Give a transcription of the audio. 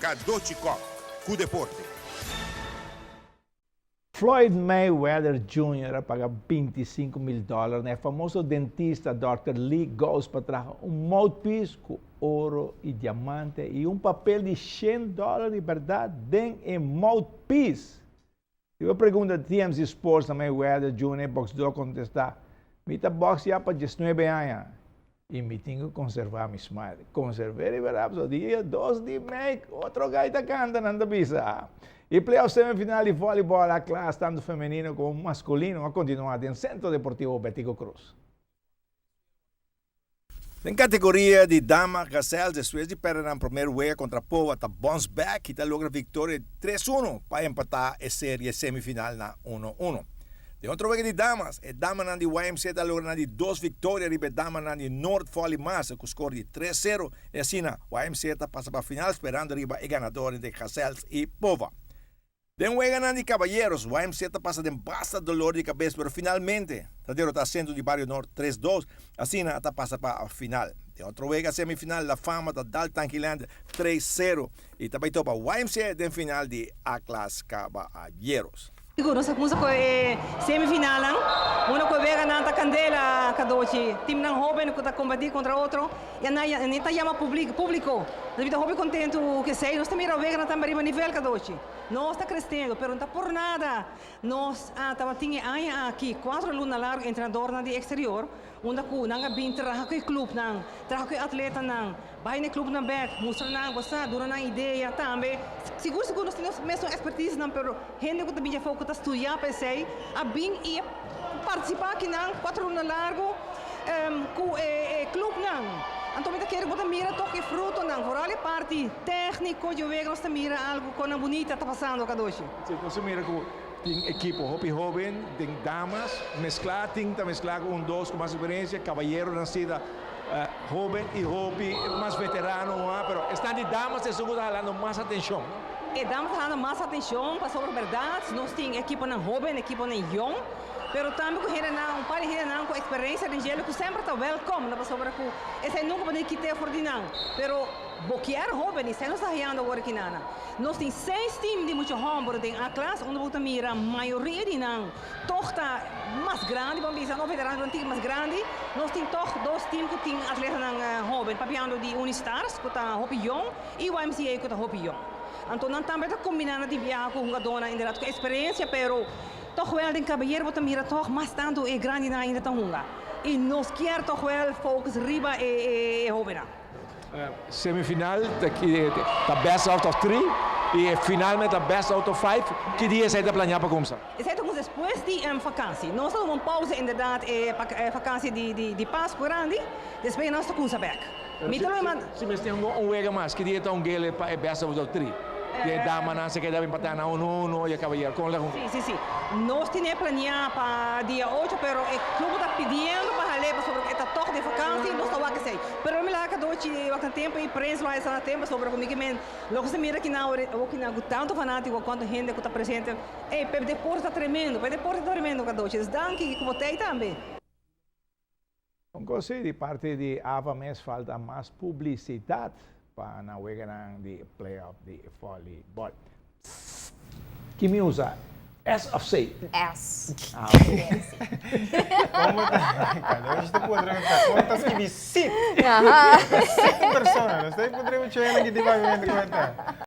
Cadochi Kock cu deporte. Floyd Mayweather Jr. a paga 25 mil dollar na e famoso dentista Dr. Lee Ghost pa traha un mouthpiece cu oro y diamante y un papel di 100 dollar di berdad den e mouthpiece. E pregunta TMZ Sports na Mayweather Jr. boxeador a contesta: "Mi ta boxea pa 19 aña y mi tin cu conserva mi smile." Conserva e berdad, so dia 2 di mei, otro gaita canta, nan ta bisa. E playoff semifinal di voleibol A klas, tanto femenino como masculino, a continua den Centro Deportivo Betico Croes. Den categoria di dama, Gazelle, despues di perde e prome wega contra Powa, ta bounce back y ta logra victoria 3-1 pa empata e serie semifinal na 1-1. Den otro wega di damas, e dama di YMCA ta logra di dos victoria riba dama di North Volley Master cu score di 3-0 y asina YMCA ta pasa pa final sperando riba e ganado di Gazelles y Pova. Den wega di caballeros, YMCA ta pasa den basta dolor di cabes, pero finalmente ta derota Centro di Bario Norte 3-2, asina ta pasa pa final. Den otro wega semifinal, La Fama ta dal Tankiland 3-0 y tambe topa YMCA den final di A-Class Caballeros. Nos a cuminsa cu e semifinal, unda cu wega ta candela Cadochi, team nan hoben cu ta combati contra otro, y nan ta yama publico, publico. Nos ta hopi contento cu esey, nos tambe wega nan tambe riba nivel Cadochi. Nos ta creciendo, pero no ta por nada. Nos tabatin aña aki, 4 luna largo, treinador nan di exterior, unda cu nan a bin traha cu club nan, traha cu atleta nan, bay na club nan back, mustra nan, gosta, duna nan idea tambe. Sigur sigur nos tin mesun expertise nan, pero hende cu tambe afo cu ta studia pa esey, a bin y participa aki nan, 4 luna largo, cu e club nan. Anto, mi kier bo ta mira toch e fruto nan, vooral e parti tecnico, di wega nos mira algo cu bunita ta pasando Cadochi. Si, bo mira cu tin ekipo hopi hoben, tin damas, mescla, tin ta mescla cu un dos cu mas experiencia, caballero nan sida hoben y hopi mas veterano, pero esnan di damas ta halando mas atencion. E damas halando mas atencion, pasobra berdad, nos tin ekipo nan hoben, ekipo nan jong, pero tambe cu hende nan, un par di hende nan cu experiencia den gelo, cu semper ta welcome, no pasobra cu esey nunca por kita for di nan, pero bo kier hoben, y nos ta hayando awor aki nan. Nos tin seis team di mucha homber den A klas, unda bo ta mira mayoria di nan toch ta mas grandi, ban bisa, no veterano, mas mas grandi. Nos tin toch dos team cu tin atleta nan hoben, papiando di Unistars, cu ta hopi jong, y YMCA cu ta hopi jong. Anto nan tambe ta combinando di biaha cu hungador inderdaad cu experiencia, pero toch wel den caballero bo ta mira toch mas tanto e grandi nan ainda ta hunga. Y nos kier toch wel focus riba e hoben. Semifinal ta best out of three y finalmente best out of five. Ki dia esey ta planea pa cuminsa? Esey ta despues di vakantie. Nos ta un pauze inderdaad, vakantie di Pasco grandi. Despues nos ta cuminsa back. Mi ta Si mi tin un wega mas, ki dia ta un gele pa best out of three? E dama nan se keda empata na 1-1 y caballero con la Si. Nos tin planea pa dia 8, pero e club ta pidiendo pa hala pasobra e ta toch di vakantie, nos ta wak esey. Pero mi laga Cadochi wak tempo y prensa lo ta na tempo sobre cu men loke bo mira aki na aki na tanto fanatico cuanto hende cu ta presente. Ey, pa deporte ta tremendo, pa deporte ta tremendo Cadochi. Dus danki cu bo tambe. Un cos di parti di AVA mes falta mas publicidad pa nan wega di playoff di volleyball. Kico mi usa? S of C? S. Ah, ok. Con ta? Cada ta por con ta skirbi sit. Sit persona. No ta por mucho hende cu di papiamento con ta.